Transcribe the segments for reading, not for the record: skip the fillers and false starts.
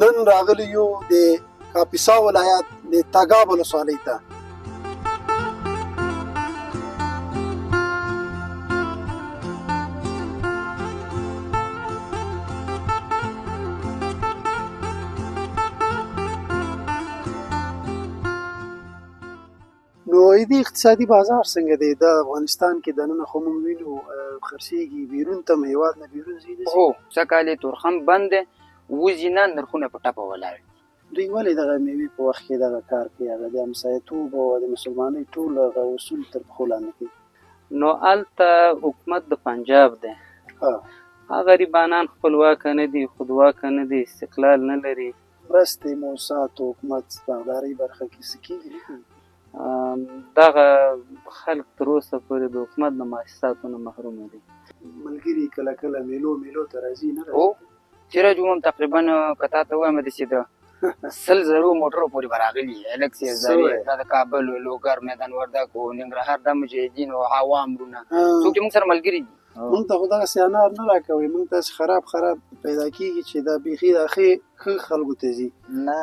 نن راغلی یو د کاپیسا ولایت د تګاب ولسوالۍ ته. نو دې اقتصادي بازار څنګه دی؟ د افغانستان کې دننه خو موږ وینو خرڅېږي، بیرون ته هم هېواد نه بیرون ځي نه ځي؟ هو، سږ کال یې تورخم بند دی، وځي نه، نرخونه په ټپه ولاړ دي. دوی ولې دغه میوې په وخت کې دغه کار کوي؟ هغه د همسایتوب او د مسلمانۍ ټول هغه اصول تر پښو لاندې کوي. نو هلته حکومت د پنجاب دی، هغه غریبانان خپلواکه نه دي، خودواکه نه دي، استقلال نه لري. مرستې، موسسات، حکومت باغدارۍ برخه کې څه کېږي نه کېږي؟ دغه خلک تر اوسه پورې د حکومت د مؤسساتو نه محرومه دي. ملګري کله کله میلو میلو ته راځي نه راځي؟ هو، تېره جمعه هم تقریبا که تا ته ووایم داسې د 100 زرو موټرو پورې به راغلي، الکسي هزارې، دا د کابل، لوګر، میدان وردګ، ننګرهار، دا مجاهدین او عوام وروڼه څوک چې موږ سره ملګري دي. موږ ته خو دغسې انار نه راکوي، موږ ته داسې خراب خراب پیدا کېږي چې دا بیخي دا ښې ښه خلکو ته ځي. نه.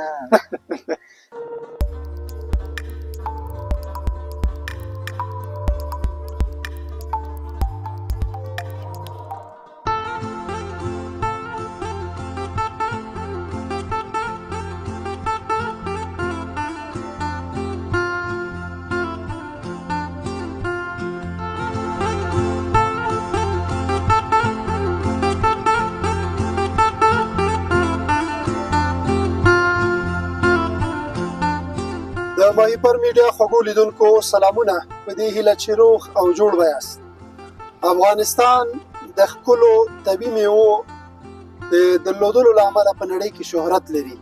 د ماهیپر میډیا خوږو لیدونکو سلامونه، په دې هیله چې روغ او جوړ به یاست. افغانستان د ښکلو طبیعي میوو د درلودلو له امله په نړۍ کې شهرت لري.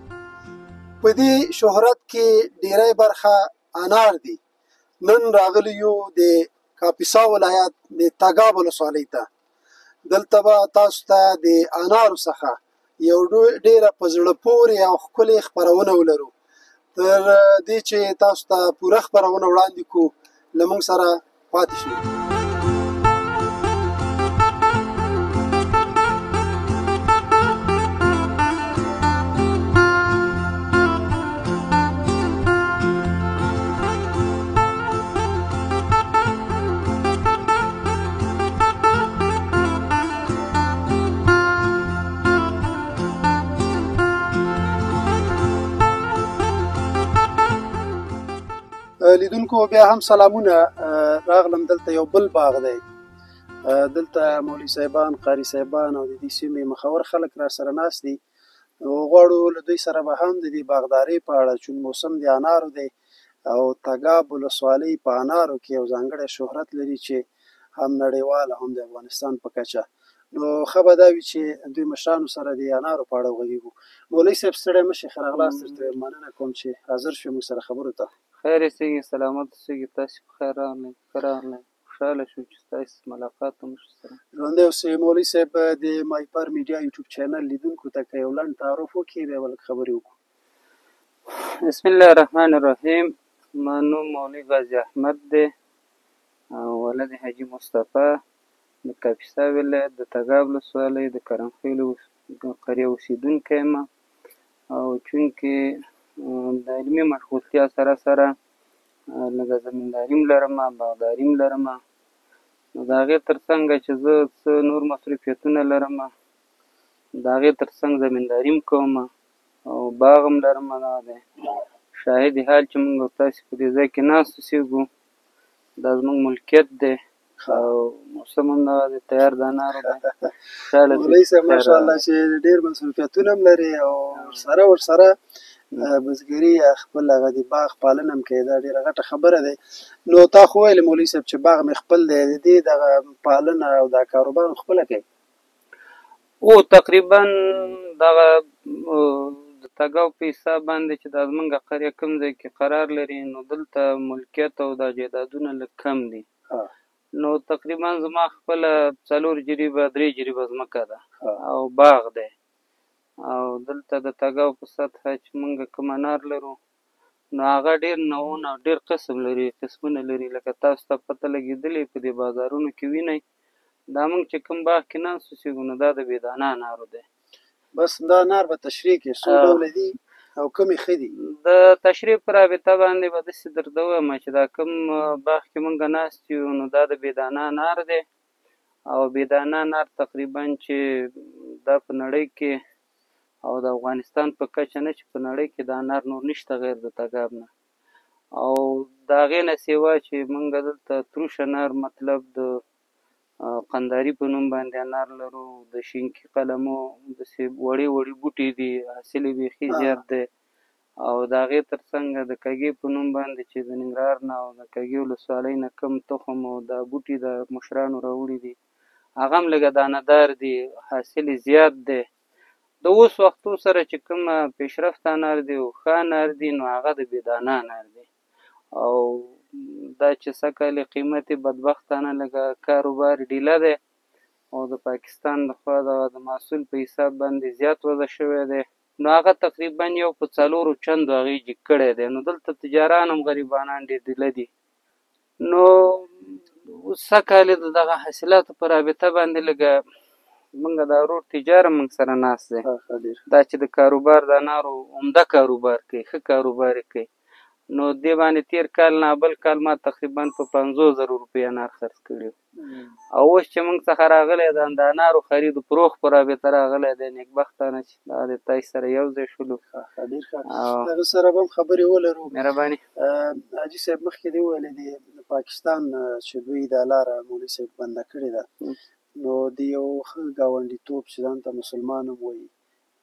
په دې شهرت کې ډیری برخه انار دي. نن راغلی یو د کاپیسا ولایت د تګاب ولسوالۍ ته. دلته به تاسو ته د انارو څخه یو ډیره په زړه پورې او ښکلې خپرونه ولرو. تر دې چې تاسو ته پوره خپرونه وړاندې کړو، له موږ سره پاتې شئ. لیدونکو بیا هم سلامونه. راغلم دلته یو بل باغ دی، دلته مولوي صاحبان، قاري صاحبان او د دې سیمې مخور خلک را سره ناست دي. غواړو له دوی سره به هم د دې باغدارۍ په اړه، چون موسم د انارو دی او تګاب ولسوالۍ په انارو کې یو ځانګړی شهرت لري چې هم نړیوال هم د افغانستان په کچه، نو ښه به دا وي چې دوی مشرانو سره د انارو په اړه وغږېږو. مولوي صاحب ستړی مه شئ، ښه راغلاست درته مننه کوم چې حاضر شوې موږ سره خبرو ته. خیر اوسئ، سلامت اوسئ، تاسې په خیر راغلئ، ښه راغلئ، خوشحاله شو چې ستاسې ملاقات هم وشو سره. ژوندی اوسئ. مولوي صاحب د ماهیپر میډیا یوټیوب چینل لیدونکو ته که یو لنډ تعارف وکړي بیا به لږ خبرې وکړو. بسم الله الرحمن الرحیم. ما نوم مولوي غازي احمد دی، ولد حاجي مصطفی، د کاپیسا ولایت د تګاب ولسوالۍ د کرمخېلو قریه اوسېدونکی یم. او چونکې د علمي مشغولتیا سره سره لږه زمینداري هم لرم، باغداري هم لرم، نو د هغې تر څنګه چې زه څه نور مصروفیتونه لرم، د هغې تر څنګ زمینداري هم کوم او باغ هم لرم. دا دی شاهد حال چې موږ تاسې په دې ځای کې ناست اوسېږو، دا زموږ ملکیت دی او موسم هم دغه دی، تیار د انارو دی. خوشحاله شو. مولوي صاحب ماشاءالله چې ډېر مصروفیتونه هم لري او ورسره بزګري یا خپل هغه د باغ پالنه هم کوي، دا ډېره غټه خبره ده. نو تا خو ویل مولوي صاحب چې باغ مې خپل دی، د دې دغه پالنه او دا کاروبار هم خپله کوي؟ او تقریبا دغه د تګاو په حساب باندې چې دا زمونږ قریه کوم ځای کې قرار لري، نو دلته ملکیت او دا جایدادونه لږ کم دي. نو تقریبا زما خپله 4 جریبه 3 جریبه ځمکه ده او باغ دی. او دلته د تګاو په سطحه چې موږ کوم انار لرو، نو هغه ډېر نوعونه او ډېر قسم لري، قسمونه لري. لکه تاسو ته پته لګېدلې په دې بازارونو کې وینئ، دا موږ چې کوم باغ کې ناست اوسېږو، نو دا د بېدانه انارو دی. بس دا انار به تشریح کړې، څو ډوله دي او کومې ښه دي؟ د تشریح په رابطه باندې به داسې درته ووایم چې دا کوم باغ کې مونږ ناست یو نو دا د بېدانه انار دی، او بېدانه انار تقریبا چې دا په نړۍ کې او د افغانستان په کچه نه چې په نړۍ کې دا انار نور نشته غیر د تګاب نه. او د هغې نه سوا چې مونږ دلته تروش انار مطلب د قنداري په نوم باندې انار لرو، د شینکي قلمو داسې وړې وړې بوټي دي، حاصل یې بیخي زیات دی. او د هغې تر څنګه د کږې په نوم باندې چې د ننګرهار نه او د کږې ولسوالۍ نه کوم تخم او دا بوټي د مشرانو راوړي دي، هغه هم لږه دانه دار دي، حاصل یې زیات دی. د اوس وختو سره چې کوم پیشرفت انار دي او ښه انار دي نو هغه د بېدانه انار دي. او دا چې سږ کال یې قیمت یې بدبختانه لږه کاروبار ډیله دی او د پاکستان لخوا د محصول په حساب باندې زیات وضع شوی دی، نو هغه تقریبا یو په څلورو چندو هغې جګ کړی دی. نو دلته تجاران هم غریبانان ډېر ډیله دي. نو سږ کال یې د دغه حاصلاتو په رابطه باندې لږه موږ دا ورور تجار هم موږ سره ناست دی، دا چې د کاروبار د انارو عمده کاروبار کوي، ښه کاروبار یې کوي. نو دې باندې تېر کال نه بل کال ما تقریبا په 50,000 روپۍ انار خرڅ کړي. او اوس چې موږ څخه راغلی د انارو خرید و فروخت په رابطه راغلی دی، نېکبختانه چې دا د تاسو سره یو ځای شولو. ډېر ښه، هغه سره به هم خبرې ولرو. مهرباني. حاجي صاحب مخکې دې وویلې د پاکستان چې دوی دا لاره مولوي صاحب بنده کړې ده، نو د یو ښه ګاونډیتوب چې ځان ته مسلمان هم وایي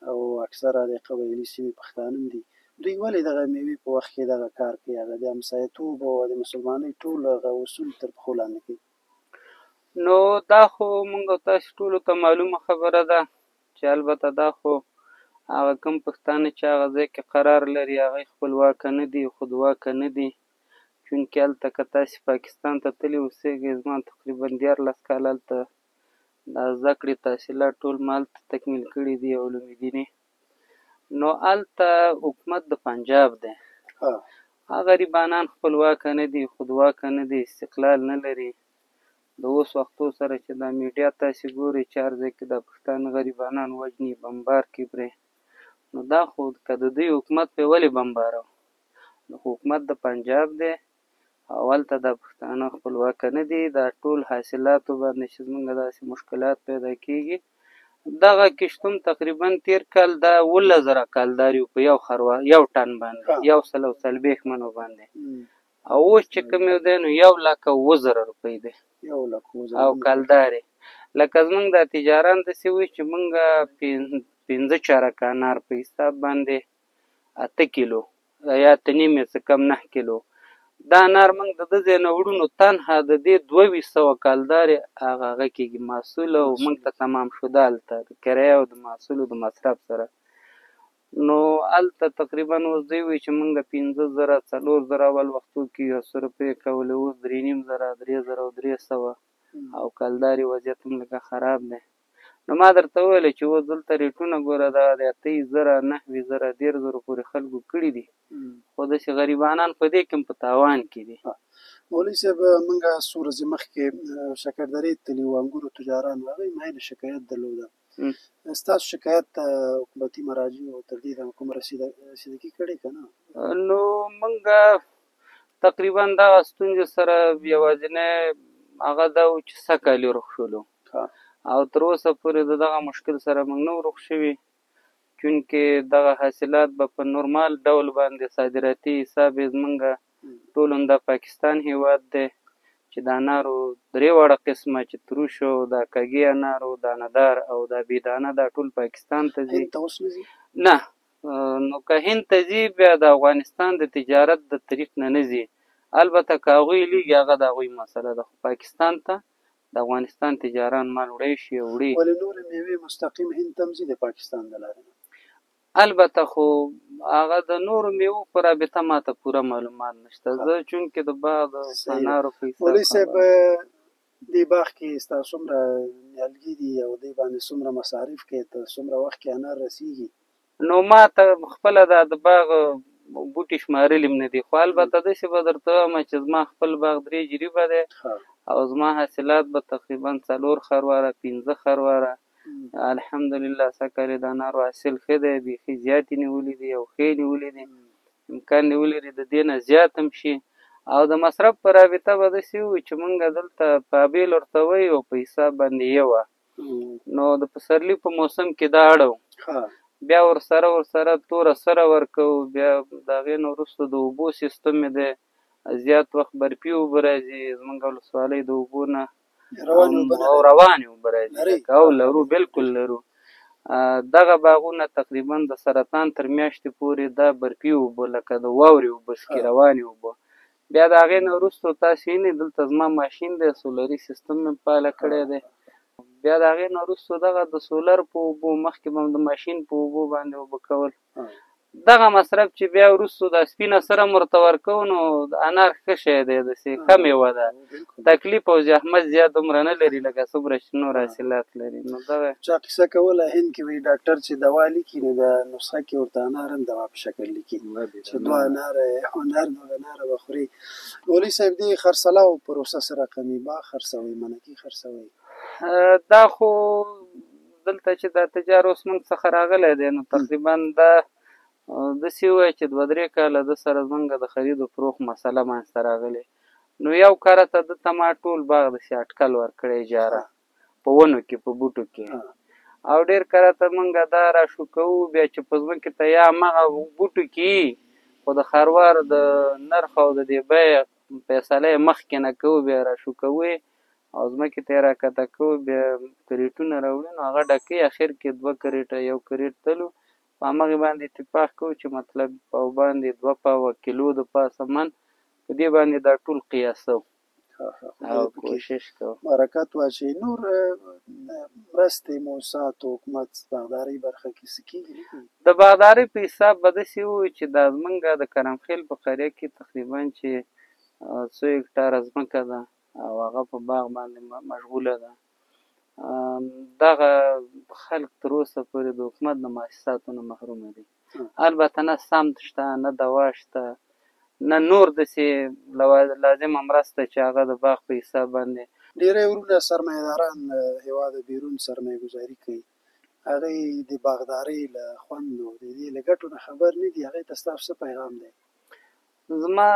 او اکثره د قبایلي سیمې پښتانه هم دي، دوی ولې دغه میوې په وخت کې دغه کار کوي؟ هغه د همسایتوب او د مسلمانۍ ټول هغه اصول تر پښو لاندې کوي. نو دا خو موږ او تاسو ټولو ته معلومه خبره ده چې البته دا خو هغه کوم پښتانه چې هغه ځای کې قرار لري هغوی خپلواکه نه دي، خودواکه نه دي. چونکې هلته که تاسې پاکستان ته تللي اوسېږئ، زما تقریبا 13 کاله هلته دا زده کړې تحصیلات ټول ما هلته تکمیل کړي دي، علوم دیني. نو هلته حکومت د پنجاب دی، هغه غریبانان خپلواکه نه دي، خودواکه نه دي، استقلال نه لري. د اوس وختو سره چې دا میډیا تاسې ګورئ چې هر ځای کې دا پښتانه غریبانان وژني، بمبار کوي پرې، نو دا خو که د دوی حکومت پرې ولې بمباروه؟ نو خو حکومت د پنجاب دی او هلته دا پښتانه خپلواکه نه دي. دا ټول حاصلاتو باندې چې زمونږ داسې مشکلات پیدا کېږي. دغه کښتوم تقریبا تېر کال دا 17,000 کالداري په یو خروار یو ټن باندې، 140 منو باندې، او اوس چې کوم یو دی نو 1,07,000 روپۍ دی او کالدارې. لکه زمونږ دا تجاران داسې وایي چې مونږ 5 چارکه انار په حساب باندې 8 کیلو یا 8.5 یې څه کم 9 کیلو دا انار موږ د ده ځای نه وړو، نو تنها د دې 2200 کالدارې هغه هغه کېږي محصول، او موږ ته تمام شده هلته د کرایه او د محصول د مصرف سره. نو هلته تقریبا اوس دوی وایي چې موږ 5,000 4,000 اول وختو کې یو څه روپۍ کولې، اوس 3,500 3,300 او کالدارې وضعیت هم لږه خراب دی. نو ما درته وویل چې اوس دلته ریټونه ګوره دا د 28,000 9,000 30,000 پورې خلکو کړي دي، خو داسې غریبانان په دې کې هم په تاوان کې دي. مولوي صاحب موږ څو ورځې مخکې شکردرې تللي وو، انګورو تجاران وو، هغوی معینه شکایت درلوده. ستاسو شکایت ته حکومتي مراجعو تر دې دمه کومه رسیدګي کړې که نه؟ نو موږ تقریبا دغه ستونزې سره یوازینی هغه دا و چې سږ کال یې روغ شولو او تر اوسه پورې د دغه مشکل سره موږ نه وو روغ شوي، چونکې دغه حاصلات به په نورمال ډول باندې صادراتي حساب یې زمونږ ټول همدا پاکستان هیواد دی چې د انارو درې واړه قسمه چې تروش او دا کږې انارو، دانه دار او دا بېدانه، دا ټول پاکستان ته ځي. هند ته اوس نه ځي؟ نه، نو که هند ته ځي بیا د افغانستان د تجارت د طریق نه نه ځي. البته که هغوی لیږي هغه د هغوی مسله ده، خو پاکستان ته د افغانستان تجاران مال وړی شي او وړي. ولې نورې میوې مستقیم هند ته هم ځي د پاکستان د لارې نه؟ البته خو هغه د نورو میوو په رابطه ما ته پوره معلومات نشته، زه چونکې د باغ د انارو په حساب مولوي صاحب دې باغ کې ستا څومره نیالګي دي او دې باندې څومره مصارف کوې، ته څومره وخت کې انار رسېږي؟ نو ما ته خپله دا د باغ بوټي شمارلي هم نه دي، خو البته داسې به درته ووایم چې زما خپل باغ 3 جریبه دی او زما حاصلات به تقریبا 4 خرواره 5 خرواره الحمدلله سږ کال یې د انارو حاصل ښه دی، بیخي زیات یې نیولي دي او ښه یې نیولي دي. امکان دې ولري د دې نه زیات هم شي. او د مصرف په رابطه به داسې وو چې موږ دلته پابیل ورته وایو او په حساب باندې یوه، نو د پسرلي په موسم کې دا اړو، بیا ورسره توره سره ورکوو. بیا د هغې نه وروسته د اوبو سیستم مې دی، زیات وخت برفي اوبه راځي، زموږ ولسوالۍ د اوبو نه او روانې اوبه راځي، او لرو، بالکل لرو. دغه باغونه تقریبا د سرطان تر میاشتې پورې دا برفي اوبه لکه د واورې اوبه څکي، روانې اوبه. بیا د هغې نه وروسته تاسې وینئ دلته زما ماشین دی، سولري سیستم مې فعاله کړی دی. بیا د هغې نه وروسته دغه د سولر په اوبو، مخکې به هم د ماشین په اوبو باندې اوبه کول. دغه مصرف چې بیا وروسته دا سپینه سره هم ورته ورکوو، نو انار ښه شی دی، داسې ښه مېوه ده، تکلیف او زحمت زیات دومره نه لري لکه څومره چې نور حاصلات لري. نو دغه چا قصه کوله هند کې وایي ډاکټر چې دوا لیکي نو د نسخه کې ورته انار هم دوا په شکل لیکي، چې دوه اناره انار دوه اناره به خوري. مولوي صاحب دې خرڅلاو پروسه څه رقم وي؟ باغ خرڅوئ، منکي خرڅوئ؟ دا خو دلته چې دا تجار اوس موږ څخه راغلی دی، نو تقریبا دا داسې ووایه چې دوه درې کاله ده سره زموږ د خرید و فروخت مسله منځته راغلې. نو یو کره ته ده ته ما ټول باغ داسې اټکل ورکړی اجاره په ونو کې، په بوټو کې، او ډېر کره ته موږ دا راشو کوو بیا چې په ځمکې ته یا هماغه بوټو کې، خو د خروار د نرخ او د دې بیې فیصله یې مخکې نه کوو، بیا راشو کوو یې او ځمکې ته یې راکښته کوو، بیا کریټونه راوړي، نو هغه ډکوي. اخر کې دوه کریټه یو کریټ تلو، په هماغې باندې اتفاق کوو چې مطلب پاو باندې دوه پاوه کیلو د پاسه من، په دې باندې دا ټول قیاسو او کوشش کوو برکت واچوي. نور مرستې موسسات حکومت باغدارۍ برخه کې څه کېږي؟ د باغدارۍ په حساب به داسې وو چې دا زمونږ د کرمخېل په قریه کې تقریبا چې څو هکټاره ځمکه ده او هغه په باغ باندې مشغوله ده. دغه خلک تر اوسه پورې د حکومت د مؤسساتو نه محرومه دي. البته نه سمت شته، نه دوا شته، نه نور داسې لازمه مرسته چې هغه د باغ په حساب باندې. ډېری وروڼه سرمایهداران هېواده بیرون سرمایه ګذاري کوي، هغوی د باغدارۍ له خوند او د دې له ګټو نه خبر نه دي، هغوی ته ستاسو څه پیغام دی؟ زما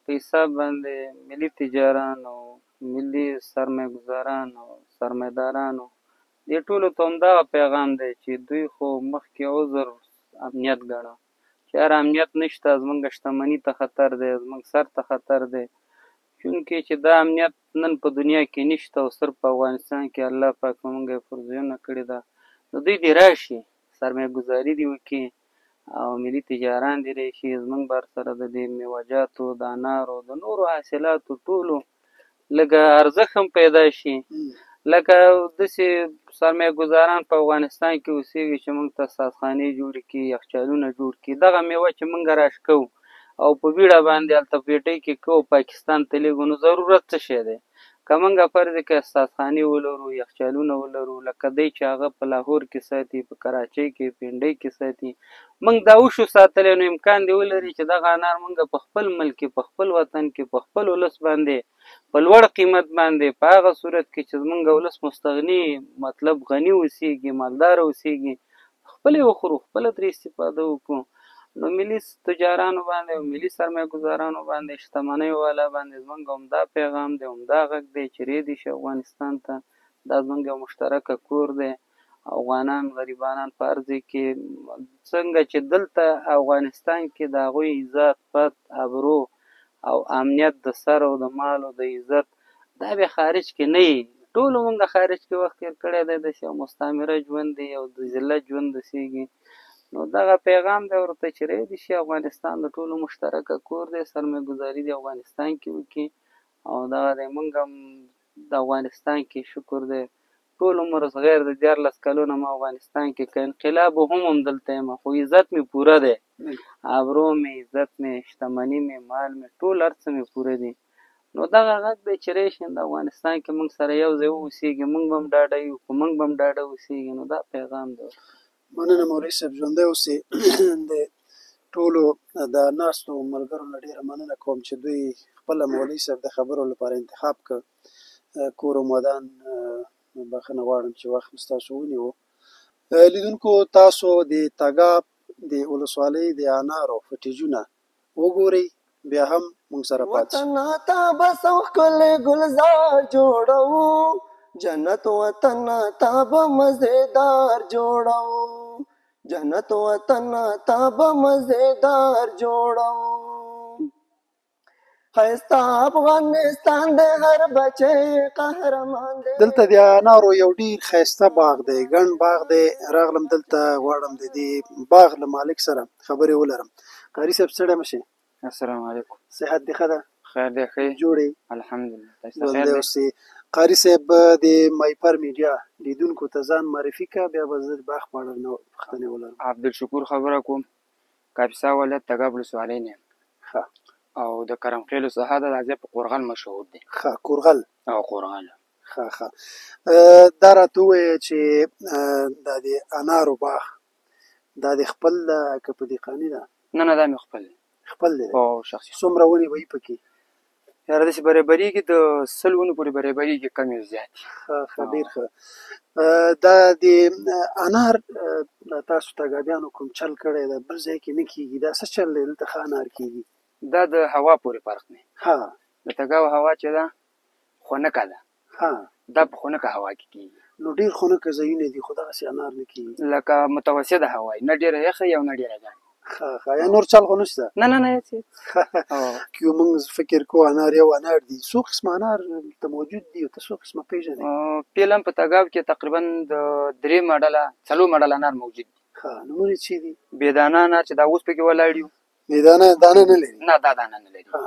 په حساب باندې ملي تجاران او ملي سرمایه ګذاران او سرمایهدارانو دې ټولو ته همدغه پیغام دی چې دوی خو مخکې عذر امنیت ګڼه، چې هر امنیت نشته زمونږ شتمني ته خطر دی، زمونږ سر ته خطر دی. چونکې چې دا امنیت نن په دنیا کې نشته او صرف په افغانستان کې الله پاک په موږ یې فرضونه کړې ده، نو دوی دې راشي، سرمایه ګذاري دې وکړي او ملي تجاران دې راشي، زمونږ بار سره د دې میوهجاتو، د انارو، د نورو حاصلاتو ټولو لږه ارزښت هم پیدا شي. لکه داسې سرمایه ګذاران په افغانستان کې اوسېږي چې موږ ته سازخانې جوړې کړي، یخچالونه جوړ کړي، دغه میوه چې موږ راشکوو او په بیړه باندې هلته پیټۍ کې کوو پاکستان ته لېږو، نو ضرورت څه شی دی؟ که موږ فرض کړه سازخانې ولرو، یخچالونه ولرو، لکه دی چې هغه په لاهور کې ساتي، په کراچۍ کې، پنډۍ کې ساتي، موږ دا وشو ساتلی، نو امکان دې ولري چې دغه انار موږ په خپل ملک کې، په خپل وطن کې، په خپل ولس باندې په لوړ قیمت باندې، په هغه صورت کې چې زموږ ولس مستغني، مطلب غني اوسېږي، مالدار اوسېږي، خپلې وخورو، خپله ترې استفاده وکړو. نو ملي تجارانو باندې او ملي سرمایه ګذارانو باندې، شتمنیو والا باندې زموږ همدا پیغام دی، همدا غږ دی چې رې دې شي افغانستان ته، دا زموږ یو مشترکه کور دی. افغانان غریبانان په هر ځای کې څنګه چې دلته افغانستان کې د هغوی عزت، پت، ابرو او امنیت د سر او د مال او د عزت، دا بیا خارج کې نه وي. ټولو موږ خارج کې وخت تېر کړی دی، داسې یو مستعمره ژوند دی او د ذلت ژوند اوسېږي. نو دغه پیغام دی ورته چې رې دې شي افغانستان د ټولو مشترکه کور دی، سرمایه ګذاري د افغانستان کې وکړي. او دغه دی موږ هم د افغانستان کې شکر دی ټول عمر غیر د 13 کلونو ما افغانستان کې که انقلاب هم همدلته یم، خو عزت مې پوره دی، ابرو مې، عزت مې، شتمني مې، مال مې، ټول هر څه مې پوره دي. نو دغه غږ دی چې راشي د افغانستان کې موږ سره یو ځای واوسېږي، موږ به هم ډاډه یو، خو موږ به هم ډاډه اوسېږي. نو دا پیغام دی. مننه مولوي صاحب، ژوندی اوسې. د ټولو د ناستو ملګرو نه ډېره مننه کوم چې دوی خپله مولوي صاحب د خبرو لپاره انتخاب کړ. کور مو ودان. بخښنه غواړم چې وخت مې ستاسو ونیو. لیدونکو تاسو د تګاب د ولسوالۍ د انارو فوټیجونه وګورئ، بیا هم موږ سره پاتې شئ. وطن تا به څه ښکلی ګلزار جوړوو، جنت وطن تا به مزیدار جوړوو، جنت وطن تا به مزیدار جوړوو. ښایسته افغانستان دی، هر بچی قهرمان دی. دلته د انارو یو ډیر ښایسته باغ دی، ګڼ باغ دی. راغلم دلته، غواړم د دې باغ له مالک سره خبرې ولرم. قاري صاحب ستړی مه شئ. السلام علیکم. صحت دې ښه ده؟ خیر دی، ښه یې؟ جوړ یې؟ الحمدلله، تاسو ته خیر ژوندی دی؟ اوسې. قاري صاحب د مایپر میډیا لیدونکو ته ځان معرفي که، بیا به زه د باغ په اړه نور پوښتنې ولرم. عبدالشکور خبره کوم، کاپیسا ولایت تګاب ولسوالۍ نه یم. ښه. او د کرمخېلو ساحه ده، دا ځای په قورغل مشهور دی. ښه، قورغل. او قورغل. ښه ښه. دا راته ووایه چې دا د انارو باغ دا د خپل ده که په دهقاني ده؟ نه نه، دا مې خپل دی. خپل دی؟ هو، شخصي. څومره ونې به وي پکې؟ یاره داسې برابرېږي، د 100 ونو پورې برابرېږي، کمې او زیاتې. ښه ښه، ډېر ښه. دا د انار دا تاسو تګابیانو کوم چل کړی دی، بل ځای کې نه کېږي، دا څه چل دی دلته ښه انار کېږي؟ دا د هوا پورې فرق دی. ها. د تګاو هوا چې ده خنکه ده. ها. دا په خنکه هوا کې کېږي. نو ډېر خنکه ځایونه دي خو دغسې انار نه کېږي. لکه متوسطه هوا وي، نه ډېره یخه وي او نه ډېره ګرمه. ښه ښه، یا نور چل خو نشته؟ نه نه نه، هېڅ هېڅ. که موږ فکر کوو انار یو انار دي، څو قسمه انار دلته موجود دي او ته څو قسمه پېژنې؟ فعلا په تګاب کې تقریبا د درې ماډله څلور ماډله انار موجود دي. ښه، نومونه یې څه دي؟ بېدانه انار چې دا اوس پکې ولاړ یو. بېدانه دانه نه لري؟ نه، دا دانه نه لري. ښه.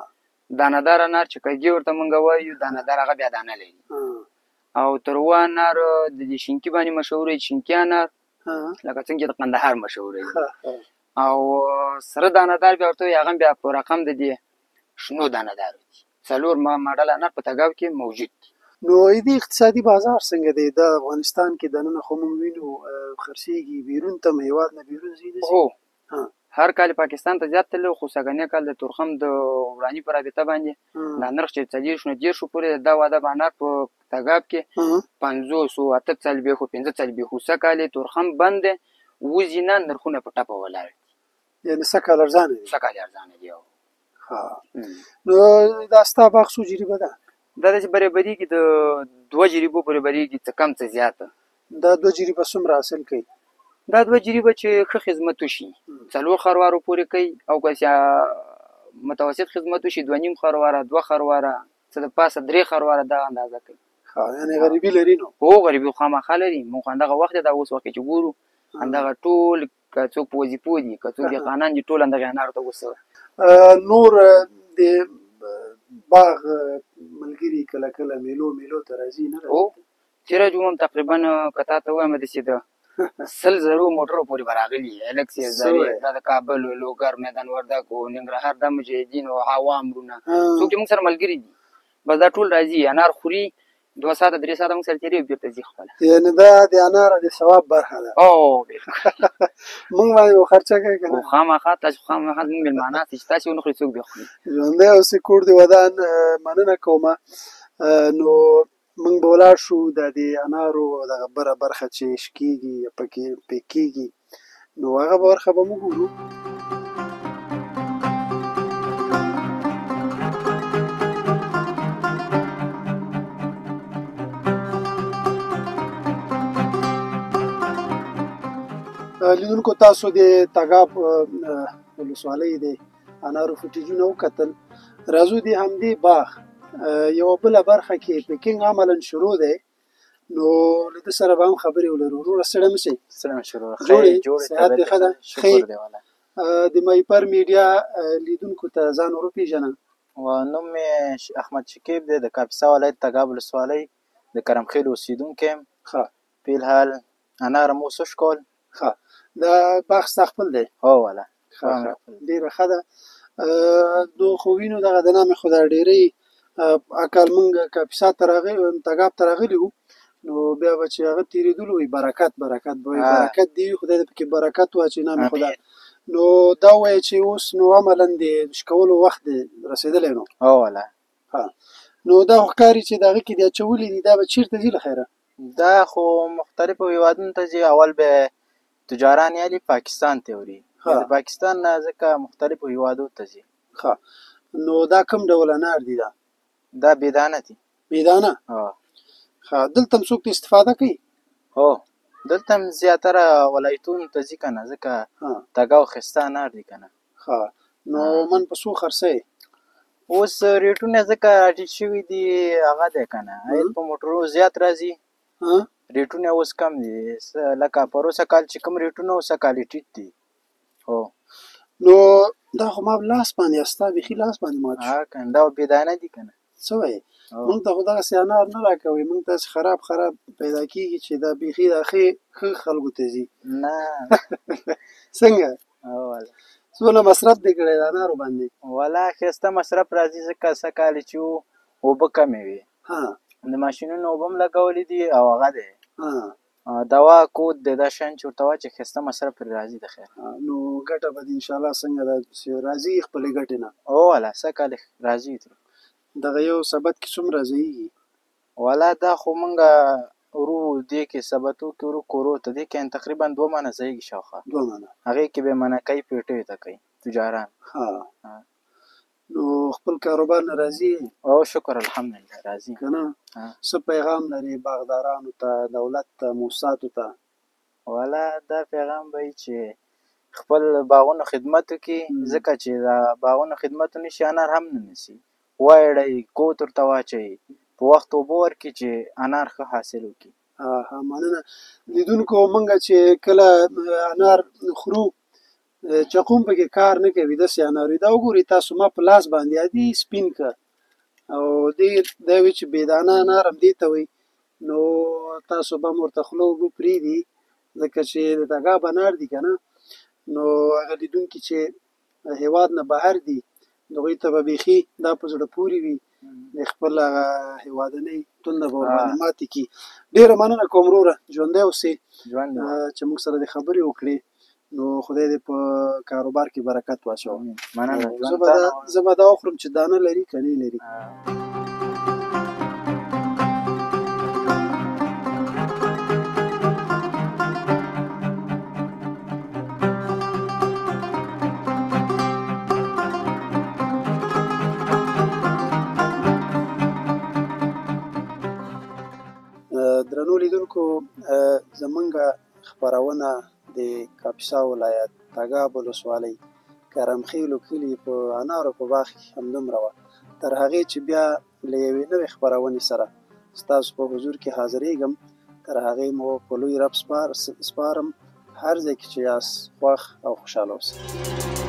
دانه دار انار چې کږې ورته مونږ وایو، دانه دار هغه بیا دانه لري. او تروا انار د دې شینکي باندې مشهور دی، شینکي انار لکه څنګه چې د قندهار مشهور دی. او سره دانه دار بیا ورته وایي، هغه هم بیا په رقم د دې شنو دانه دارو دي. څلور ماډل انار په تګاب کې موجود دي. نو دې اقتصادي بازار څنګه دی؟ دا افغانستان کې دننه خو موږ وینو خرڅېږي، بیرون ته هم هېواد نه بیرون ځي، نه ځي؟ هو، هر کال پاکستان ته زیات تللی، خو سږنی کال د تورخم د وراني په رابطه باندې دا نرخ چې 40 نه 30 پورې دا واده به انار په تګاب کې 50 و 48 45. سږ کال یې تورخم بند دی، وځي نه، نرخونه په ټپه ولاړ دي. یعنې سږ کال ارزانه دي؟ سږ کال یې ارزانه دي. ښه. نو دا ستا باغ څو جریبه ده؟ دا داسې برابرېږي، د 2 جریبو پورې برابرېږي، څه کم څه زیاته. دا 2 جریبه څومره حاصل کوي؟ دا 2 جریبه چې ښه خدمت وشي 4 خروارو پورې کوي، او که چې متوسط خدمت وشي 2.5 خرواره، 2 خرواره، څه د پاسه 3 خرواره دا اندازه کوي. ښه، یعنې غریبي لري نو؟ هو، غریبي خامخا لري. موږ خو همدغه وخت دی، دا اوس وخت کې چې ګورو همدغه ټول که څوک په وظیفو دي، که څوک دهقانان دي، ټول همدغه انارو ته اوس. نور د باغ ملګري کله کله میلو میلو ته راځي، نه راځي؟ هو، تېره جمعه هم تقریبا که تا ته ووایم داسې د 100 زرو موټرو پورې به راغلي، هلک سي زرې، دا د کابل، لوګر، میدان وردګ، ننګرهار، دا مجاهدین او عوام ورونه څوک چې موږ سره ملګري دي، بس دا ټول راځي، انار خوري، 2 ساعته 3 ساعته موږ سره تېرېږي، بېرته ځي خپله. یعنې دا د انار د ثواب برخه ده. هو، بالکل. موږ باندې به خرچه کوي که نه؟ هو، خامخا، تاسو خامخا زموږ مېلمانه یاست، چې تاسې ونه خورئ څوک به خوري. ژوندی اوسې، کور دې ودان. مننه کومه. نو موږ به ولاړ شو، دا د انارو دغه بره برخه چې شکېږي یا پکې پیک کېږي، نو هغه برخه به موږ ګورو. لیدونکو تاسو د تګاب ولسوالۍ د انارو فوټیجونه وکتل. راځو د همدې باغ یوه بله برخه کې پکینګ عملاً شروع دی، نو له ده سره به هم خبرې ولرو. وروره ستړی مه شئ. ستړی مه شئ وروره. جوړ یې؟ جوړ یې، صحت دې ښه ده؟ شکر دی والا. د مایپر میډیا لیدونکو ته ځان وروپېژنه. نوم مې احمد شکیب دی، د کاپیسا ولایت تګاب ولسوالۍ د کرمخېلو اوسېدونکی یم. ښه. فی الحال انار مو اوس وشکول. ښه، دا باغ ستا خپل دی؟ هو والا. ښه، ښه، ډېره ښه ده. نو خو وینو دغه د نامې خو دا ډېری اکال مونږ کاپیسا ته راغلي، تګاب ته راغلي وو، نو بیا به چې هغه تېرېدلو وایي برکت، برکت به وایي، برکت دې وي، خدای دې پکې برکت واچوي نامې خدا. نو دا وایي چې اوس نو عملاً د شکولو وخت دی رسېدلی نو. هو والا. ښه، نو دا خو ښکاري چې د هغه کې دې اچولي دي، دا به چېرته ځي له خیره؟ دا خو مختلفو هیوادونو ته ځي. اول به تجاران یې پاکستان ته وړي، د پاکستان نه ځکه مختلفو هیوادو ته ځي. ښه، نو دا کوم ډول انار دي؟ دا بېدانه دي. بېدانه؟ ښه، دلته هم څوک استفاده کوي؟ هو، دلته هم زیاتره ولایتونو ته ځي که نه، ځکه تګاو ښایسته انار دي که نه. ښه، نو من په څو خرڅوې؟ اوس ریټونه ځکه راټیټ شوي دي، هغه دی که نه، عاید په موټرو زیات راځي، ریټونه اوس کم دي. لکه پروسه کال چې کوم ریټونه وو، سږ کال یې ټیټ دي. هو، نو دا خو ما لاس باندې، ستا بیخي لاس باندې مات شو. ها که نه، دا بېدانه دي که نه. څه وایې؟ موږ ته خو دغسې انار نه راکوي، موږ ته داسې خراب خراب پیدا کېږي چې دا بیخي دا ښه خلکو ته ځي. نه. څنګه؟ څونه مصرف دې کړی د انارو باندې؟ ولا ښایسته مصرف راځي، ځکه سږ کال چې وو اوبه کمې وې، د ماشینونو اوبه هم لګولې دي، او هغه دی دوا کود دی، دا شیان چې ورته واچوې ښایسته مصرف پرې راځي د خیر. نو ګټه به دې انشاءالله څنګه ده راځي خپلې ګټې نه؟ هو ولا سږ کال راځي ترې. دغه یو سبت کې څومره ځایېږي؟ ولا دا خو مونږ ورو دې کې سبتو کې ورو کورو ته دې کې تقریبا 2 منه ځایېږي شاوخوا. 2 منه؟ هغې کې به یې منه کوي، پېټیو ته کوي تجاران. نو خپل کاروبار نه راضي یې؟ او شکر الحمدلله راضي. که نه؟ څه پیغام لرې باغدارانو ته، دولت ته، موسساتو ته؟ ولا دا پیغام به وي چې خپل باغونو خدمت وکړي، ځکه چې دا باغونو خدمت ونه شي انار هم نه نیسي. وایړئ، کوت ورته واچوئ، په وخت اوبه ورکړي چې انار ښه حاصل وکړي. مننه. لیدونکو، موږ چې کله انار خورو چقوم پکې کار نه کوي، داسې انار وي. دا وګورئ تاسو، ما په لاس باندې عادي سپین که، او دې دا وي چې بېدانه انار هم دې ته وایي. نو تاسو به هم ورته خوله اوبه پرېږدي، ځکه چې د تګاب انار دي که نه. نو هغه لیدونکي چې هېواد نه بهر دي، هغوی ته به بیخي دا په زړه پورې وي، د خپل هغه هېوادنۍ تنده به ورباندې ماتې کړي. ډېره مننه کوم وروره، ژوندی اوسې چې موږ سره دې خبرې وکړې. نو خدای دې په کاروبار کې برکت واچوه. مننه. زه به دا وخورم چې دانه لري که نه لري. درنو لیدونکو، زمونږ خپرونه د کاپیسا ولایت تګاب ولسوالۍ کرمخېلو کلي په انارو په باغ کې همدومره وه. تر هغې چې بیا له یوې نوې خپرونې سره ستاسو په حضور کې حاضرېږم، تر هغې مو په لوی رب سپارم. هر ځای کې چې یاست خوښ او خوشحاله اوسئ.